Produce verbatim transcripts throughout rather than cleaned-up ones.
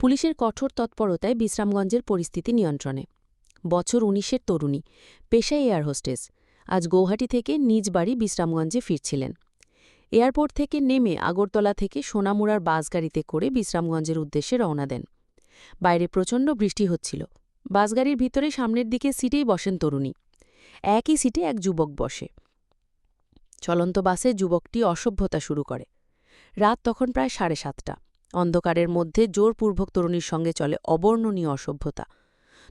পুলিশের কঠোর তৎপরতায় বিশ্রামগঞ্জের পরিস্থিতি নিয়ন্ত্রণে। বছর উনিশের তরুণী, পেশায় এয়ার হোস্টেস, আজ গৌহাটি থেকে নিজ বাড়ি বিশ্রামগঞ্জে ফিরছিলেন। এয়ারপোর্ট থেকে নেমে আগরতলা থেকে সোনামুড়ার বাস গাড়িতে করে বিশ্রামগঞ্জের উদ্দেশ্যে রওনা দেন। বাইরে প্রচণ্ড বৃষ্টি হচ্ছিল। বাস গাড়ির ভিতরে সামনের দিকে সিটেই বসেন তরুণী। একই সিটে এক যুবক বসে। চলন্ত বাসে যুবকটি অসভ্যতা শুরু করে। রাত তখন প্রায় সাড়ে সাতটা। অন্ধকারের মধ্যে জোরপূর্বক তরুণীর সঙ্গে চলে অবর্ণনীয় অসভ্যতা।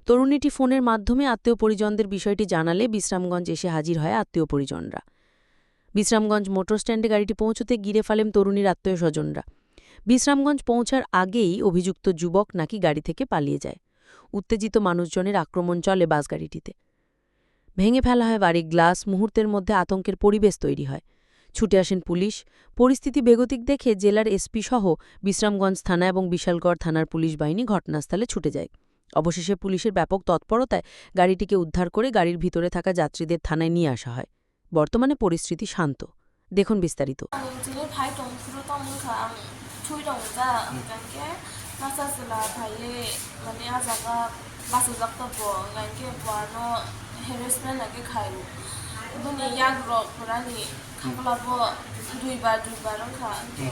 তরুণীটি ফোনের মাধ্যমে আত্মীয় পরিজনদের বিষয়টি জানালে বিশ্রামগঞ্জ এসে হাজির হয় আত্মীয় পরিজনরা। বিশ্রামগঞ্জ মোটর স্ট্যান্ডে গাড়িটি পৌঁছতে গিরে ফালেম তরুণীর আত্মীয় স্বজনরা। বিশ্রামগঞ্জ পৌঁছার আগেই অভিযুক্ত যুবক নাকি গাড়ি থেকে পালিয়ে যায়। উত্তেজিত মানুষজনের আক্রমণ চলে বাস গাড়িটিতে। ভেঙে ফেলা হয় বাড়ির গ্লাস, মুহূর্তের মধ্যে আতঙ্কের পরিবেশ তৈরি হয়। ছুটে আসেন পুলিশ। পরিস্থিতি বেগতিক দেখে জেলার এসপি সহ বিশ্রামগঞ্জ থানা এবং বিশালগড় থানার পুলিশ বাহিনী ঘটনাস্থলে ছুটে যায়। অবশেষে পুলিশের ব্যাপক তৎপরতায় গাড়িটিকে উদ্ধার করে গাড়ির ভিতরে থাকা যাত্রীদের থানায় নিয়ে আসা হয়। বর্তমানে পরিস্থিতি শান্ত। দেখুন বিস্তারিত। Ang chini phai tong phuru tong wngkha, ang thui tong jak, hwnkhe masa chwla phaiwi, mane, ah jaga bachajak tongo, hwnkhe bo ano harassment hwnkhe khai o. Bini yagrok purani khaklabo duibar duibar wngkha, hwnkhe.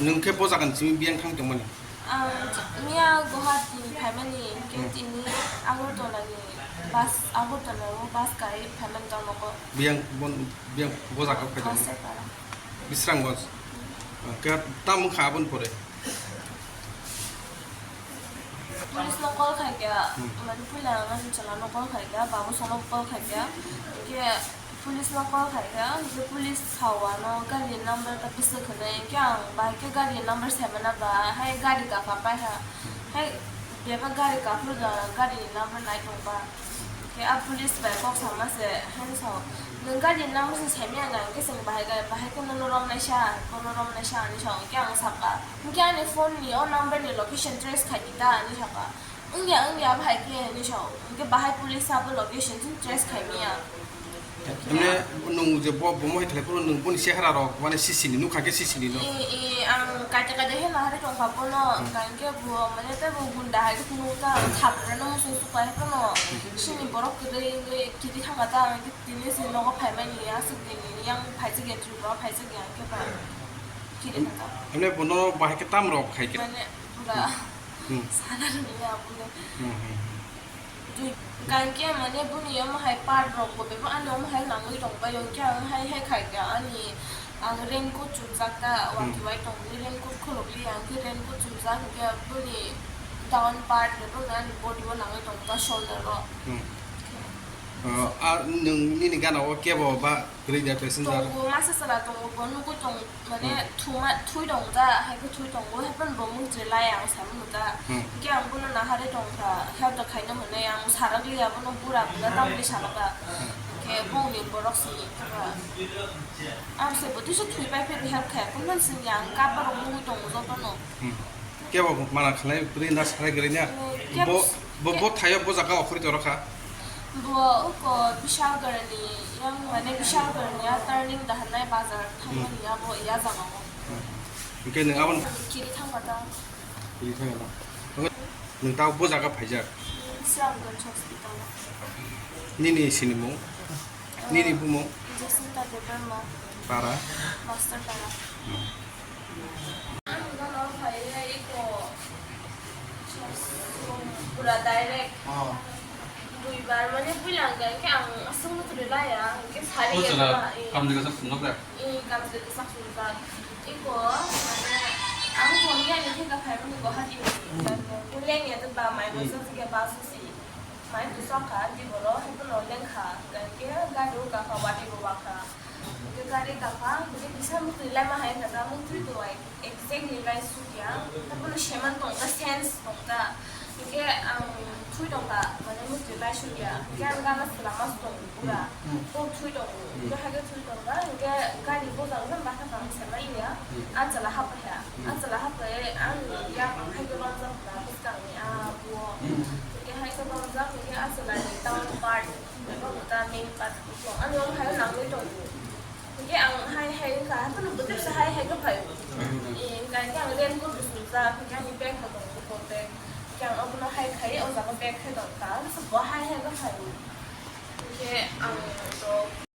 Nwng khe bo jaga ni simi biyang thang tongmani? Ang miya Guwahati phaimani, hwnkhe tini Agartala ni bus, Agartala o bus kai phaimani tong nogo. Biyang bon, biyang bo jaga o phai tong? Masterpara. Bisranggonj. Hwnkhe tamo wngkha aboni pore? Police no call khai kha, mane puila ang ani chwla no call khai kha, babu salo call khai kha, hwnkhe police no call khai kha, hwnkhe police sao ano gari number ta bwswk hwnwi, hwnkhe ang bahai khe gari number sai mana ba, hai gari kapha pai ha, hai bebak gari kaphuru da gari number nai tong ba, hwnkhe a police bai kok sama se, hai sao, nwng gari number se sai manya na, hwnkhe chwng bahai khe, bahai khe nono romnai sa, bono romnai sa hinwi sao, hwnkhe ang sakha. Hwnkhe ani phone ni o number ni location trace khai di ta, hinwi sakha. Wngya, wngya, bahai khe, hinwi sao. Hwnkhe bahai police abo location chwng trace khai manya. Emne nwng je bo, bomo hai khlai phuru nwng boni chehara rok, mane, C C ni nukha khe C C ni no? E, e, ang kaita kaita khe nahari tongkha bono, hwnkhe bo, mane, tei bo gunda hai khe phunukha, thapre no muchung chukha hai phano. Chini borok kwrwi wngwi kiri thangkha ta, hwnkhe tini se nogo phaimani, aswk dini yang phaijak ya, Tripura phaijak ya, hwnkhe ba. Kiri thangkha. Emne bono bahai khe tam rok khai khe? Mane, Pura Hmm. sana rwngya abole. Hmm, hmm, hmm. Dui, kankhe mane buni omo hai part rok bo bebak ani omo hai nangwi tongbai, hwnkhe ang hai hai khaikha ani, ang raincoat chumjak ta, Hmm. wati bai tongwi raincoat khulukli, ang khe raincoat chumjak, hwnkhe buni down part bebak ani body o nangwi tongkha, shoulder o. Hmm. Ah, a, nwng nini gana o kebo ba kwrwi da passenger? Tongo, masa chwla tongo, bo nugwi tong, mane Hmm. thuma, thui tongo da, hai khe thui tongo, hai phano bo mung chwlai ang saimano da. Hmm. Hwnkhe ang bono naharwi tongkha, help da khaino hwnwi ang sarak liya bono bura bura tamni sakha da. Hmm. Hwnkhe bongni borok sini kha. Ang se bo tisa thui pai phano help khaya, kunu sini ang kap borok nugwi tongo jotono. Hmm. Kebo mana khlai kwrwi na sarai kwrwi na? Kebo Bo, s-, bo, ke- bo thaio bo jaga o khori toro kha? Bo uko Bishalgarh ni, yang mane Bishalgarh ni a turning da hanai bazar thangmani Hmm. abo ya jaga o. Hmm. Hwnkhe nwng aboni Kiri thangma ta. Kiri thangma ta. Nwng ta bo jaga phaijak? Bishalgarh hospital o. Nini sinimung? Nini bumung? Jacinta Debbarma. Para? Master Para. Hmm. Ang gana phaiya iko pura direct. Oh. Duibar mane builang ga ke ang asung tu laya, ke sari ya. Kamni ka sung nokra. I kamni ka sung ka. Iko, mane, ang thongya ni thika phai mani Guwahati ni. Leng ya tu ba mai bo sa ke ba su si. Mai tu sa ka di boro, he to no leng kha. Ke gari ka ka wati bo wa kha. Hwnkhe gari kapha, hwnkhe kisa muktwi laima hai wngkha ta, muktwi to ai exactly lai sukya, tabono seman tongkha, sense tongkha. Hwnkhe ang thui tongkha, mane muktwi lai sukya. Hwnkhe ang gana swlama se tongo pura. Hmm. Bo thui tongo. Hwnkhe haikhe thui tongkha, hwnkhe gari bojak nang bakha kang sema iya. Hmm. Ang chwla hapaiya. Hmm. Ang chwla hapai, ang yak haikhe romjak kha bwskangni a buo. Hmm. Hwnkhe haikhe romjak, hwnkhe ang chwlani town part. Abo ta main part. Ani omo hai nangwi tongo. Hwnkhe ang hai hai wngkha, haphano bwtwi se hai hai khe phai. Eh, hwnkha khe ang raincoat bo chumjak. Da, hwnkhe ani bag bo tongo, bag. Hwnkhe ang obono hai khai, o jaga bag khai tongkha. Ang se bo hai hai bo khai. Hwnkhe ang to